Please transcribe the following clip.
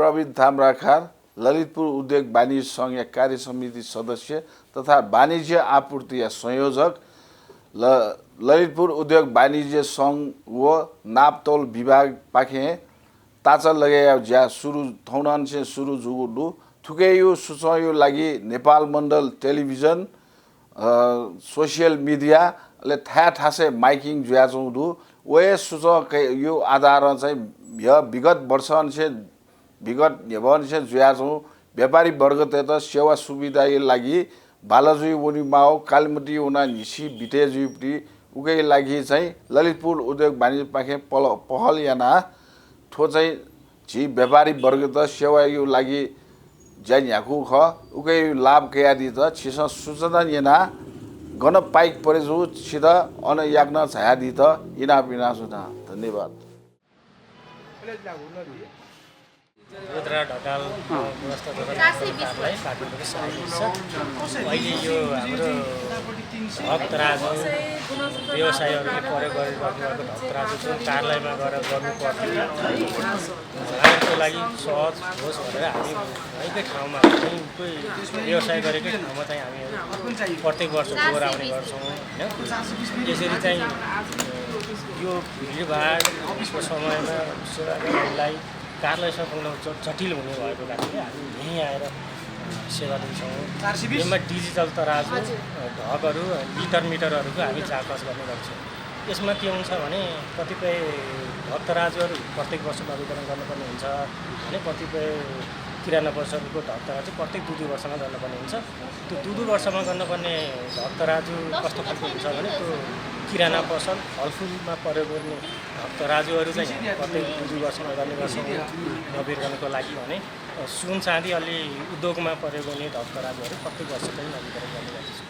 प्रवीण थामराखार ललितपुर उद्योग वाणिज्य संघ कार्य समिति सदस्य तथा वाणिज्य आपूर्ति संयोजक ललितपुर उद्योग वाणिज्य संघ व नापतोल विभाग पाखे ताचा लगाया ज्या सुरु थौनान से सुरु जुगुडु थुकेयु सुसयो लागि नेपाल मण्डल टेलिभिजन सोशल मिडिया ले थासे माइकिङ ज्याजौडु वे सुस यो आधार चाहिँ विगत वर्षन से विगत नेभन से ज्याजौ व्यापारी वर्ग त सेवा सुविधा लागि बालाजुई वनि माओ कालमटी उना निसी बितेजुपटी उकै लागि चाहिँ ललितपुर उद्योग वाणिज्य पाखे पहल याना थो चाहिँ जी व्यापारी वर्ग त सेवा यो लागि ज्या याकु ख उकै लाभ कयादि त छिस सूचना याना गण पाइक परेजु छिद अन याग्न छायादि त इना पिना सुना धन्यवाद रुद्रा ढकाल व्यवस्था तथा पार्टीको सहयोग छ। अहिले यो हाम्रो भक्तराजु व्यवसायहरूले प्रयोग गरिरहेको भक्तराजु जुन कार्यालयमा गएर गर्नुपर्थ्यो उहाँहरूको लागि सहज होस् भनेर हामी भएकै ठाउँमा कोही व्यवसाय गरेकै ठाउँमा चाहिँ हामी प्रत्येक वर्ष गएर आउने गर्छौँ होइन। यसरी चाहिँ यो भिडभाडको समयमा सेवाग्राहीलाई कार्यालयसँग पुग्न जटिल हुने भएको कारणले हामी यहीँ आएर सेवा दिन्छौँ। यसमा डिजिटल तराजु ढकहरू मिटरहरूको हामी जाँच गर्ने गर्छौँ। यसमा के हुन्छ भने कतिपय भक्तराजुहरू प्रत्येक वर्ष नवीकरण गर्नुपर्ने हुन्छ भने कतिपय किराना पसलको ढक्तराजु प्रत्येक 2 वर्षमा गर्नुपर्ने हुन्छ। त्यो 2 वर्षमा गर्नुपर्ने ढक्तराजु कस्तो खालको हुन्छ भने त्यो किराना पसल फलफुलमा प्रयोग गर्ने भक्तराजुहरू चाहिँ प्रत्येक 2 वर्षमा गर्ने गर्छौँ नवीकरणको लागि भने सुन चाँदी अलि उद्योगमा प्रयोग गर्ने भक्तराजुहरू प्रत्येक वर्ष चाहिँ नवीकरण गर्ने गर्छौँ।